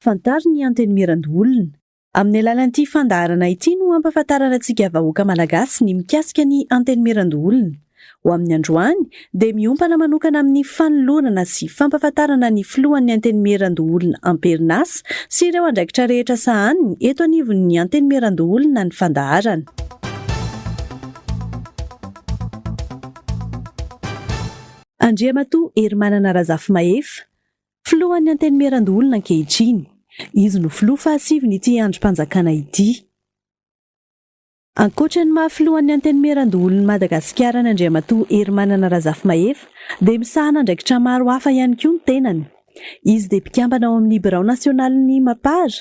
Fantaro ny Antenimierandoholona. Amin'ny alalan'ity fandaharana ity no hampahafantarana antsika vahoaka Malagasy ny mikasika ny Antenimierandoholona. Ho amin'ny androany dia miompana manokana amin'ny fanolorana sy fampahafantarana ny filohan'ny Antenimierandoholona am-perinasa sy ireo andraikitra rehetra sahaniny eto anivon'ny Antenimierandoholona ny fandaharana. Andriamatoa Herimanana Razafimahefa, Filohan'ny Antenimierandoholona ankehitriny. Izy no filoha fahasivin'ity andrim-panjakana ity. Ankoatra ny maha filohan'ny Antenimierandoholon'i Madagasikara an' Andriamatoa Herimanana Razafimahefa dia misahana andraikitra maro hafa ihany koa ny tenany. Izy dia mpikambana ao amin'ny birao nasionalin'ny Mapar,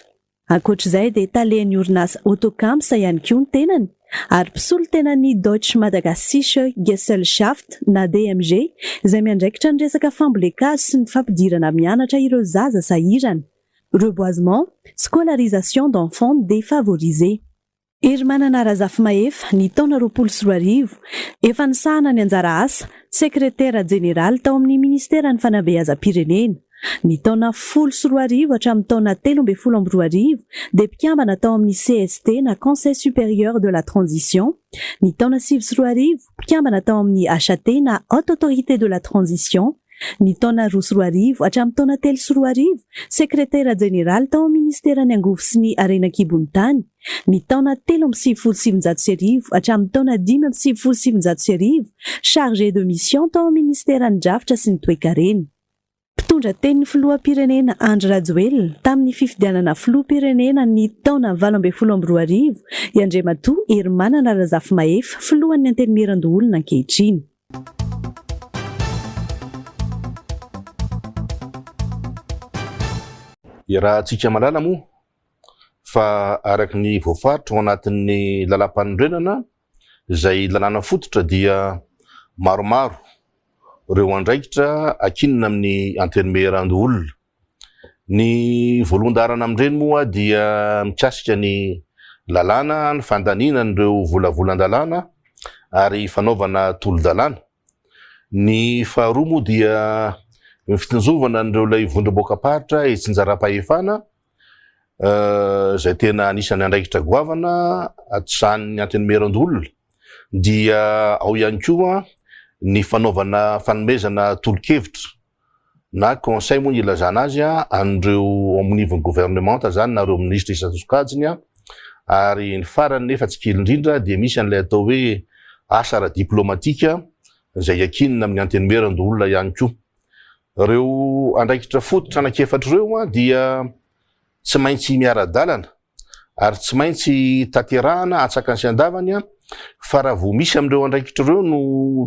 Ankoatra izay dia talen'ny orinasa Autocamps ihany koa ny tenany ary mpisolo tenan'ny Deutsche Madagassische Gesellschaft na DMG izay miandraikitra ny resaka fambolen-kazo sy ny fampidirana mianatra ireo zaza sahirana, reboisement, scolarisation d'enfants défavorisés. Herimanana Razafimahefa, ny taona 2020, efa nisahana ny anjara asa Sekretera Jeneraly tao amin'ny Ministeran'ny Fanabeazam-pirenena. Ny taona 2010 hatramin'ny taona 2013 dia mpikambana tao amin'ny CST na Conseil Supérieur de la Transition. Ny taona 2009, mpikambana tao amin'ny HAT na Haute Autorité de la Transition. Ny taona 2002 hatramin'ny taona 2003, Sekretera Jeneraly tao amin'ny Ministeran'ny Angovo sy ny Harena an-kibon'ny tany. Ny taona 1993 hatramin'ny taona 1995, Chargé de mission tao amin'ny Ministeran'ny Drafitra sy ny Toekarena. Mpitondra tenin'ny Filoham-pirenena Andry Rajoelina tamin'ny fifidianana Filoham-pirenena ny taona 2018 i Andriamatoa Herimanana Razafimahefa, Filohan'ny Antenimierandoholona ankehitriny. Iarahantsika mahalala moa fa araka ny voafaritra ao anatin'ny lalàmpanorenana izay lalàna fototra dia maromaro ireo andraikitra ankinina amin'ny Antenimierandoholona. Ny voalohan-daharana amin'ireny moa dia mikasika ny lalàna, ny fandaniana an'ireo volavolan-dalàna ary fanaovana tolo-dalàna. Ny faharoa moa dia ny fitsinjovana an'ireo ilay vondrom-boakam-paritra itsinjaram-pahefana izay tena anisan'ny andraikitra goavana atisahan'ny Antenimierandoholona dia ao ihany koa ny fanaovana fanomezana tolo-kevitra na conseil moa ny ilazana azy an'ireo ao amin'nivon'ny gouvernemanta zany na ireo minisitra isan-tsokajiny ary ny farany nefa tsy kely indrindra dia misy an'ilay atao hoe asa ara-diplomatika izay iankinina amin'ny antenimierandoholona ihany koa. Ireo andraikitra fototra anankiefatra ireo dia tsy maintsy miara-dalana ary tsy maintsy tanterahana antsakany sy andavany fa raha vao misy amin'ireo andraikitra ireo no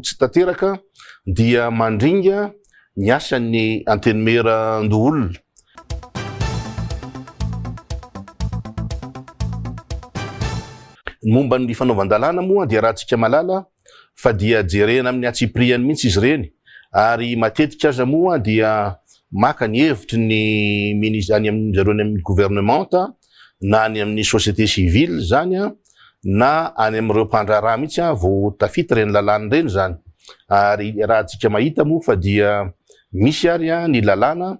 tsy tanteraka dia mandringa ny asan'ny Antenimierandoholona. Ny momba ny fanaovan-dalàna moa dia raha-tsika malala fa dia jerena amin'ny antsipiriany mihitsy izy ireny ary matetika aza moa dia maka ny hevitry ny minis- any amin'ny zareo any amin'ny gouvernemanta na any amin'ny société civile izany an, na any amin'ireo mpandraharaha mihitsy an vao tafita ireny lalàna ireny izany ary raha antsika mahita moa fa dia misy ary an ny lalàna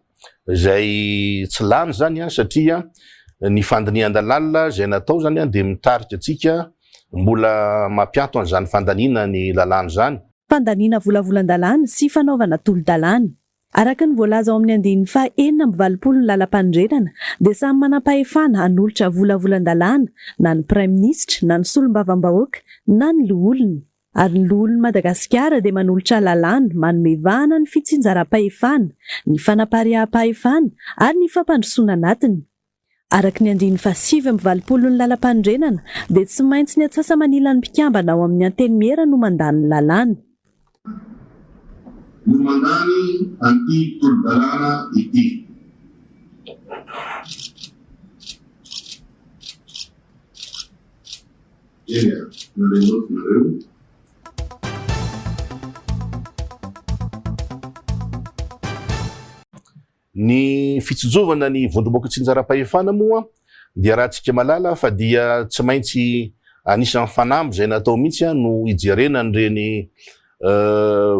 izay tsy lany izany an satria ny fandinihan-dalàna izay natao izany an dia mitarika antsika mbola mampiato an'izany fandaniana ny lalàna izany. Fandaniana volavolan-dalàna sy fanaovana tolo-dalàna. Araka ny voalaza ao amin'ny andininy faha 86 ny Lalampanorenana dia samy manampahefana hanolotra volavolan-dalàna na ny Praiminisitra na ny Solombavambahoaka na ny Loholona. Ary ny Loholon'i Madagasikara dia manolotra lalàna manome vahana ny fitsinjaram-pahefana, ny fanapariaham-pahefana ary ny fampandrosoana anatiny. Araka ny andininy faha-89 ny Lalampanorenana dia tsy maintsy ny atsasa-manilan'ny mpikambana ao amin'ny Antenimiera no mandany ny lalàna. No mandany an'ity tolo-dalàna ity. Eny ary, nandray naoty nareo. Ny fitsinjovana ny vondrom-boky tsinjaram-pahefana moa dia raha-tsika malala fa dia tsy maintsy anisan'ny fanamby izay natao mihitsy no hijerena an'ireny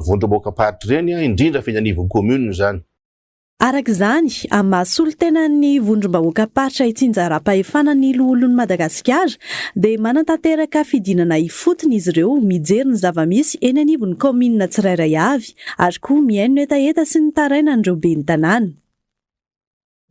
vondrom-boakam-paritra ireny, indrindra fa eny anivon'ny commune izany. Araka izany, amin'ny maha solontenan'ny vondrom-bahoakam-paritra itsinjaram-pahefana ny loholon'i Madagasikara dia manatanteraka fidinana ifotony izy ireo mijery ny zava-misy eny anivon'ny kaominina tsirairay avy ary koa mihaino ny hetaheta sy ny tarainan'ireo ben'ny tanàna.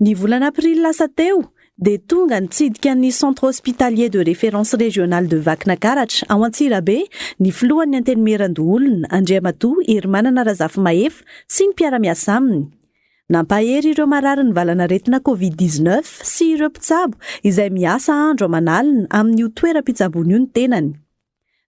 Ny volana aprily lasa teo dia tonga nitsidika ny Centre Hospitalier de Référence Régional de Vakinakaratra ao Antsirabe ny filohan'ny Antenimierandoholona, Andriamatoa Herimanana Razafimahefa sy ny mpiara-miasa aminy. Nampahery ireo mararin'ny valan'aretina Covid 19 sy ireo mpitsabo izay miasa andro aman'alina amin'io toeram-pitsaboana io ny tenany.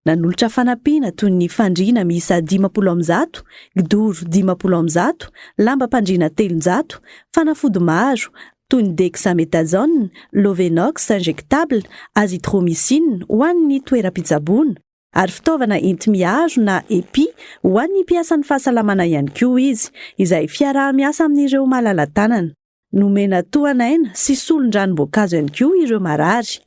Nanolotra fanampiana toy ny fandriana miisa 150, kidoro 150, lambam-pandriana 300, fanafody maro toy ny dexamethasone, Lovenox injectable, azithromycine ho an'ny toeram-pitsaboana, ary fitaovana enti-miaro na EPI ho an'ny mpiasan'ny fahasalamana ihany koa izy, izay fiaraha-miasa amin'ireo malala-tanana. Nomena tohan'aina sy solon-dranom-boankazo ihany koa ireo marary.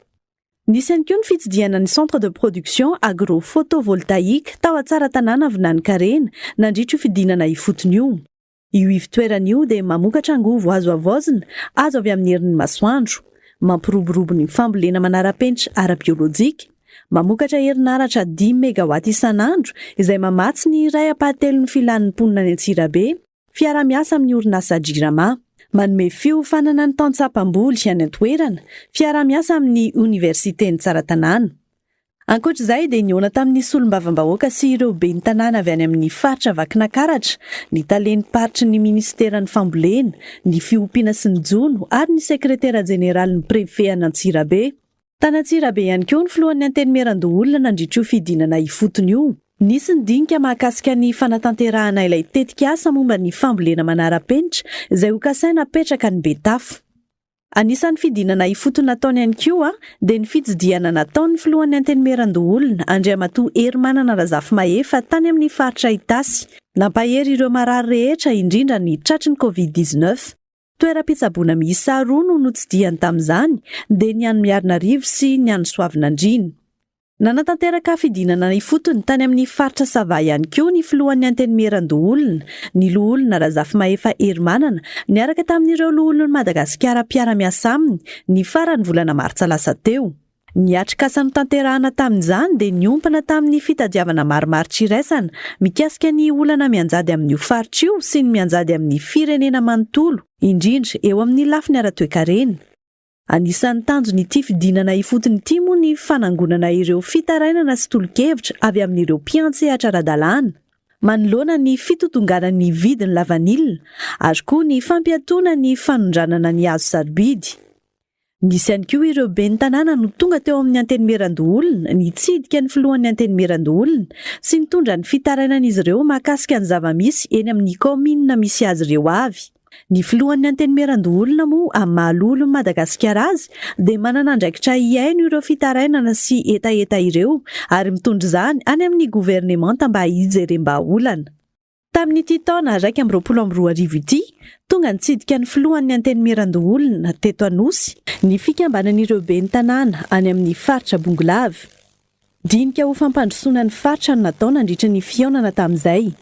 Nisy ihany koa ny fitsidihana ny Centre de production agro-photovoltaïque tao Tsaratanàna Vinanikarena nandritra io fidinana ifotony io. Io ivotoerana io dia mamokatra angovo azo havaozina azo avy amin'ny herin'ny masoandro, mampiroborobo ny fambolena manara-penitra ara-biolojika, mamokatra herinaratra dimy megawatt isan'andro izay mamatsy ny iray ampahatelon'ny filan'ny mponina any Antsirabe, Fiaraha-miasa amin'ny orinasa Jirama. Manome fiofanana ny tantsaha mpamboly any an-toerana, fiaraha-miasa amin'ny oniversiten'i Tsaratanàna. Ankoatra izay dia nihaona tamin'ny solombavambahoaka sy ireo ben'ny tanàna avy any amin'ny faritra Vakinakaratra, ny talen'ny-paritry ny minisiteran'ny fambolena, ny fiompiana sy ny jono ary ny sekretera jeneralin'ny prefe an'Antsirabe. Tany Antsirabe ihany koa ny filohan'ny Antenimierandoholona nandritra io fidinana ifotony io. Nisy ny dinika mahakasika ny fanatanterahana ilay tetikasa momba ny fambolena manara-penitra izay hokasaina hapetraka any Betafo. Anisan'ny fidinana ifotony nataony ihany koa dia ny fitsidihana nataon'ny filohan'ny Antenimierandoholona, Andriamatoa Herimanana Razafimahefa tany amin'ny faritra Itasy. Nampahery ireo marary rehetra indrindra ny tratry ny Covid 19. Toeram-pitsaboana miisa roa no notsidihany tamin'izany, dia ny any Miarinarivo sy ny any Soavinandriana. Nanatanteraka fidinana ifotony tany amin'ny faritra Sava ihany koa ny filohan'ny Antenimierandoholona, ny loholona Razafimahefa Herimanana, niaraka tamin'ireo loholon'i Madagasikara mpiara-miasa aminy, ny faran'ny volana martsa lasa teo. Ny atrikasa notanterahana tamin'izany dia niompana tamin'ny fitadiavana marimaritra iraisana mikasika ny olana mianjady amin'io faritra io sy ny mianjady amin'ny firenena manontolo, indrindra eo amin'ny lafiny ara-toekarena. Anisan'ny tanjon'ity fidinana ifotony ity moa ny fanangonana ireo fitarainana sy tolo-kevitra avy amin'ireo mpiantsehatra ara-dalàna manoloana ny fitotonganan'ny vidin'ny lavanila ary koa ny fampiatoana ny fanondranana ny hazo sarobidy. Nisy ihany koa ireo ben'ny tanàna no tonga teo amin'ny Antenimierandoholona nitsidika ny filohan'ny Antenimierandoholona sy nitondra ny fitarainan'izy ireo mahakasika ny zava-misy eny amin'ny kaominina misy azy ireo avy. Ny filohan'ny Antenimierandoholona moa amin'ny maha loholon'i Madagasikara azy dia manana andraikitra hihaino ireo fitarainana sy hetaheta ireo ary mitondra izany any amin'ny governemanta mba hijerem-bahaolana. Tamin'ity taona 2021 ity, tonga nitsidika ny filohan'ny Antenimierandoholona teto Anosy ny fikambanan'ireo ben'ny tanàna any amin'ny faritra Bongolava. Dinika ho fampandrosoana ny faritra no natao nandritra ny fihaonana tamin'izay.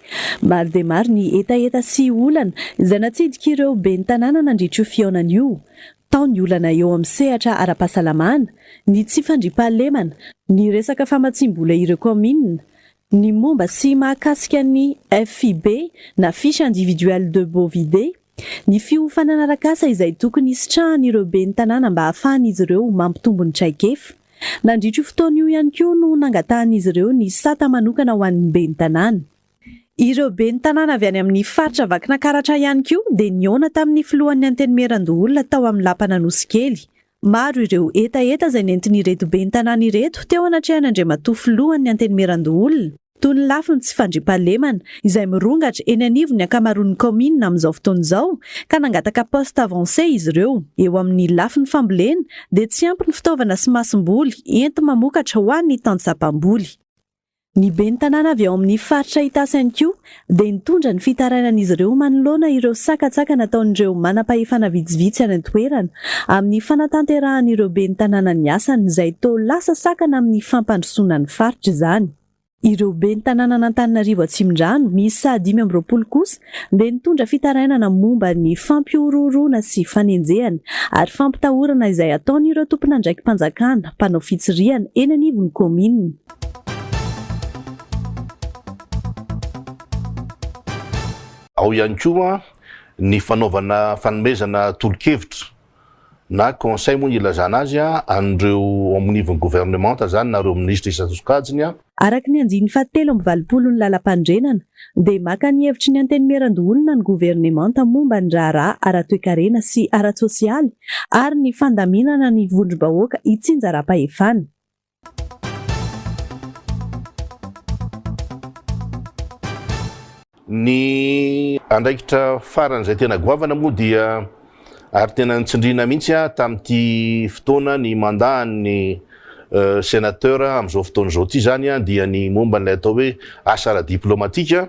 Maro dia maro ny hetaheta sy olana izay natsidik'ireo ben'ny tanàna nandritra io fihaonana io. Tao ny olana eo amin'ny sehatra ara-pahasalamana, ny tsy fandriampahalemana, ny resaka famatsiam-bola ireo kaominina, Ny momba sy mahakasika ny FIB na Fiche Individuelle de Bovidae, ny fiofanana arak'asa izay tokony hisitrahan'ireo ben'ny tanàna mba hahafahan'izy ireo mampitombo ny traikefa. Nandritra io fotoana io ihany koa no nangatahan'izy ireo ny sata manokana ho an'ny ben'ny tanàna. Ireo ben'ny tanàna avy any amin'ny faritra Vakinakaratra ihany koa dia nihaona tamin'ny filohan'ny Antenimierandoholona tao amin'ny lapan'Anosikely. Maro ireo hetaheta izay nentin'ireto ben'ny tanàna ireto teo anatrehan'Andriamatoa Filohan'ny Antenimierandoholona, toy ny lafiny tsy fandriampahalemana, izay mirongatra eny anivon'ny ankamaroan'ny kaominina amin'izao fotoana izao, ka nangataka poste avancé izy ireo. Eo amin'ny lafiny fambolena dia tsy ampy ny fitaovana sy masomboly enti-mamokatra ho an'ny tantsaha mpamboly. Ny ben'ny tanàna avy ao amin'ny faritra Itasy ihany koa dia nitondra ny fitarainan'izy ireo manoloana ireo sakantsakana ataon'ireo manam-pahefana vitsivitsy any an-toerana amin'ny fanatanterahan'ireo ben'ny tanàna ny asany izay toa lasa sakana amin'ny fampandrosoana ny faritra izany. Ireo ben'ny tanànan'Antananarivo Atsimondrano miisa 25 kosa dia nitondra fitarainana momba ny fampihorohoroana sy fanenjehana ary fampitahorana izay ataon'ireo tompon'andraiki-panjakana mpanao fitsirihana eny anivon'ny kaominina. Ao ihany koa ny fanaovana fanomezana tolo-kevitra na conseil moa ny ilazana azy an'ireo ao amin'ivon'ny governemanta izany na ireo minisitra isan-tsokajiny. Araka ny andininy fahatelo 88 ny Lalampanorenana dia maka ny hevitry ny Antenimierandoholona ny governemanta momba ny raharaha ara-toekarena sy ara-tsosialy ary ny fandaminana ny vondrom-bahoaka itsinjaram-pahefana. Ny andraikitra farany izay tena goavana moa dia ary tena nitsindriana mihitsy tamin'ity fotoana ny mandat an'ny sénateur amin'izao fotoana izao ity izany dia ny momba an'ilay atao hoe asa ara-diplomatika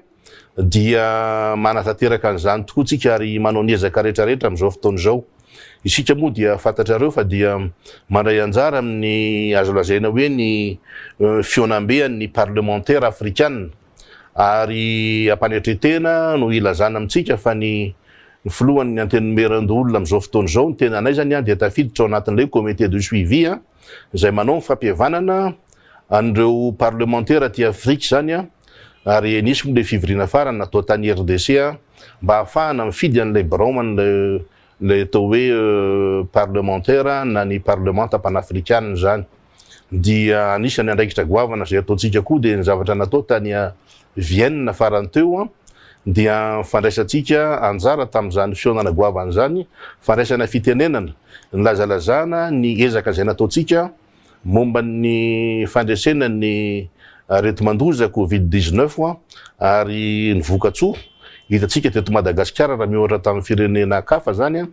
dia manatanteraka an'izany tokoa tsika ary manao ny ezaka rehetra rehetra amin'izao fotoana izao. Isika moa dia fantatrareo fa dia mandray anjara amin'ny azo lazaina hoe ny fihaonambe an'ny parlemantera afrikana ary ampanetretena no ilazana amintsika fa ny filohan'ny antenimierandoholona amin'izao fotoana izao, ny tenanay izany dia tafiditra ao anatin'ilay comité de suivi izay manao ny fampihavanana an'ireo parlemantera aty Afrika izany ary nisy moa ilay fivoriana farany natao tany RDC mba hahafahana mifidy an'ilay birao an'ilay ilay atao hoe parlemantera na ny parlemanta panafrikanina izany dia anisan'ny andraikitra goavana izay ataontsika koa dia ny zavatra natao tany Vienne farany teo dia fandraisantsika anjara tamin'izany fihaonana goavana izany, fandraisana fitenenana, nilazalazana ny ezaka izay nataontsika momba ny fandresena ny areti-mandoza Covid 19 ary ny vokatsoa hitantsika teto Madagasikara raha miohatra tamin'ny firenena kafa izany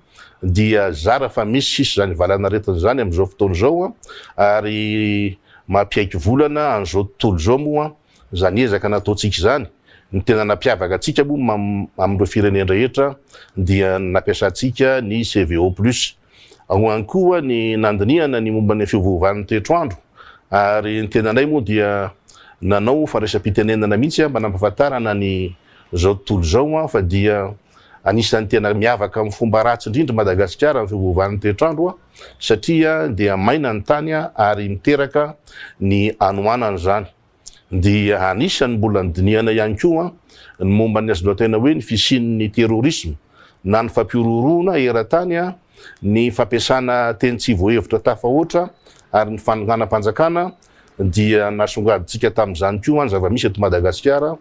dia zara fa misy sisa izany valan'aretina izany amin'izao fotoana izao ary mampiaiky volana an'izao tontolo izao moa izany ezaka nataontsika izany. Ny tena nampiavaka antsika moa amin'ireo firenen-drehetra dia ny nampiasantsika ny CVO plus. Ao ihany koa ny nandinihana ny momba ny fiovaovan'ny toetr'andro ary ny tenanay moa dia nanao fandraisam-pitenenana mihitsy mba nampahafantarana ny izao tontolo izao fa dia anisan'ny tena miavaka amin'ny fomba ratsy indrindra Madagasikara ny fiovaovan'ny toetr'andro satria dia maina ny tany ary miteraka ny hanoanana izany. Dia anisan'ny mbola nodinihana ihany koa ny momba ny azo lazaina hoe ny fisian'ny terrorisme na ny fampihorohoroana eran-tany, ny fampiasana teny tsy voahevitra tafahoatra ary ny fanonganam-panjakana dia nasongadintsika tamin'izany koa ny zava-misy eto Madagasikara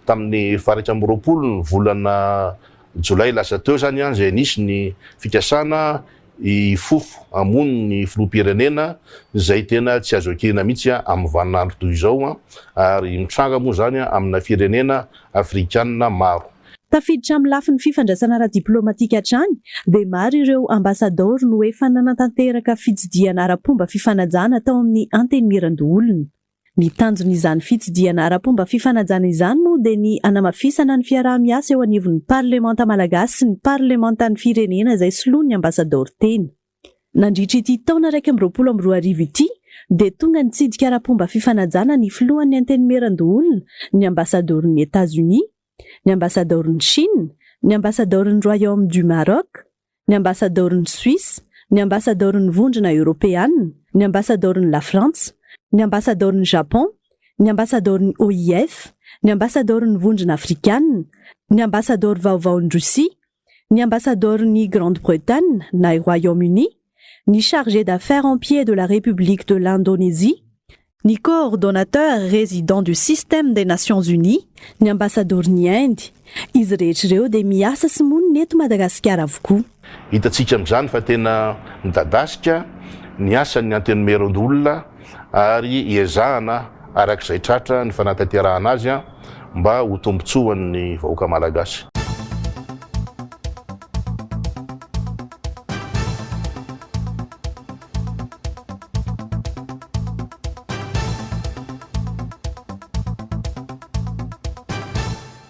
tamin'ny faha 21 ny volana jolay lasa teo izany izay nisy ny fikasana hifofo hamono ny filoham-pirenena izay tena tsy azo ekena mihitsy amin'ny vaninandro toy izao ary mitranga moa izany amina firenena afrikanina maro. Tafiditra amin'ny lafiny fifandraisana ara-diplaomatika hatrany dia maro ireo ambasadaoro no efa nanatanteraka fitsidihana ara-pomba fifanajana tao amin'ny Antenimierandoholona. Ny tanjon'izany fitsidihana ara-pomba fifanajana izany moa dia ny hanamafisana ny fiaraha-miasa eo anivon'ny parlemanta malagasy sy ny parlemantan'ny firenena izay soloan'ny ambasadaoro tena. Nandritra ity taona 2021 ity dia tonga nitsidika ara-pomba fifanajana ny filohan'ny Antenimierandoholona, ny ambasadaoron'i Etats-Unis, ny ambasadaoron'i Chine, ny ambasadaoron'ny Royaume du Maroc, ny ambasadaoron'i Suisse, ny ambasadaoron'ny Vondrona Eoropeana, ny ambasadaoron'i Lafrantsa, ny ambasadaoron'i Japon, ny ambasadaoron'ny OIF, ny ambasadaoron'ny Vondrona Afrikana, ny ambasadaoro vaovaon'i Russie, ny ambasadaoron'i Grande-Bretagne na i Royaume-Uni, ny chargé d'affaires en pied de la République de l'Indonésie, ny coordonnateur résident du système des Nations Unies, ny ambasadaoron'i Inde. Izy rehetra ireo dia miasa sy monina eto Madagasikara avokoa. Hitantsika amin'izany fa tena midadasika ny asan'ny Antenimierandoholona ary iezahana araka izay tratra ny fanatanterahana azy mba ho tombontsoan'ny vahoaka malagasy.